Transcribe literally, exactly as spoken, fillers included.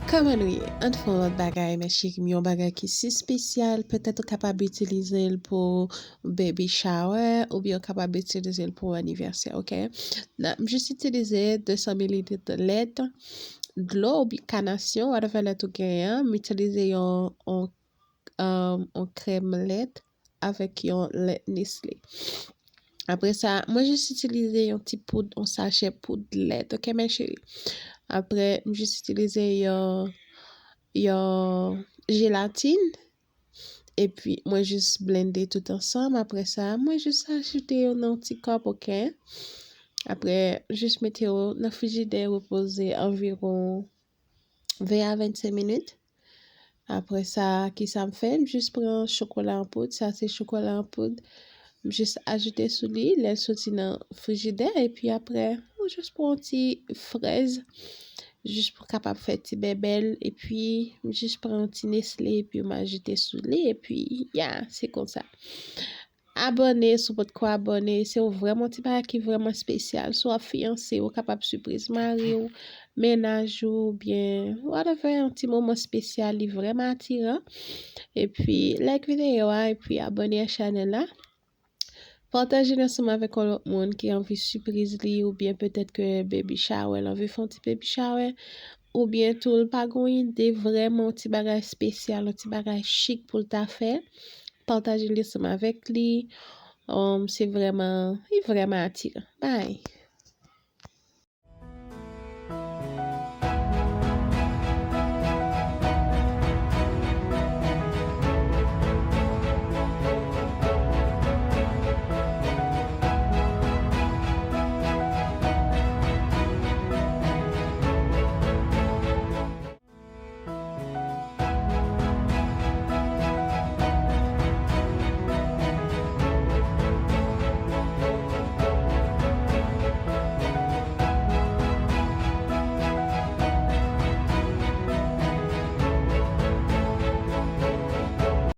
Kòman nou ye? Ann fè yon lòt bagay, men cheri m, yon bagay ki si espesyal, petèt ou kapab itilize l pou baby shower, oubyen ou kapab itilize l pou anivèsè, oke? Nan, m jis itilize de san mililit lèt, dlo oubyen kanasyon, whatever lèt ou genyen an, m itilize yon, yon, um, yon krèm lèt avèk yon lèt Nestlé. Apre sa, mwen jis itilize yon ti poud, yon sachè poud lèt, oke, men cheri? Apre, m jis itilize yon, yon jelatin, epi mwen jis blende tout ansanm. Apre sa, mwen jis ajoute yo nan yon ti kòp, oke? Apre, jis mete yo nan frijidè repoze anviwon ven a vennsenk minit. Apre sa, kisa m fè? M jis pran chokola an poud. Sa se chokola an poud. M jis ajoute sou li, lè l soti nan frijidè. Epi apre, ou jis pran yon ti frèz, jis pou kapab fè ti bèbèl. Epi, m jis pran yon ti Nestlé, epi m ajoute sou li. Epi, ya, se konsa. Abòne si w potko abòne. Se vrèman yon ti bagay ki vrèman espesyal. Si w ap fiyanse, ou kapab sipriz mari w, mennaj ou, oubyen whatever, yon ti moman espesyal, li vrèman atiran. Epi, like videyo a, epi abòne a chanèl la. Pataje l ansanm avèk yon lòt moun ki anvi sipriz li, oubyen petèt ke baby shower, l anvi fè yon ti baby shower, oubyen tou l pa gen yon ide vrèman, yon ti bagay espesyal, yon ti bagay chik pou l ta fè. Pataje l ansanm avèk li. Um, se vrèman, li vrèman atiran. Bye.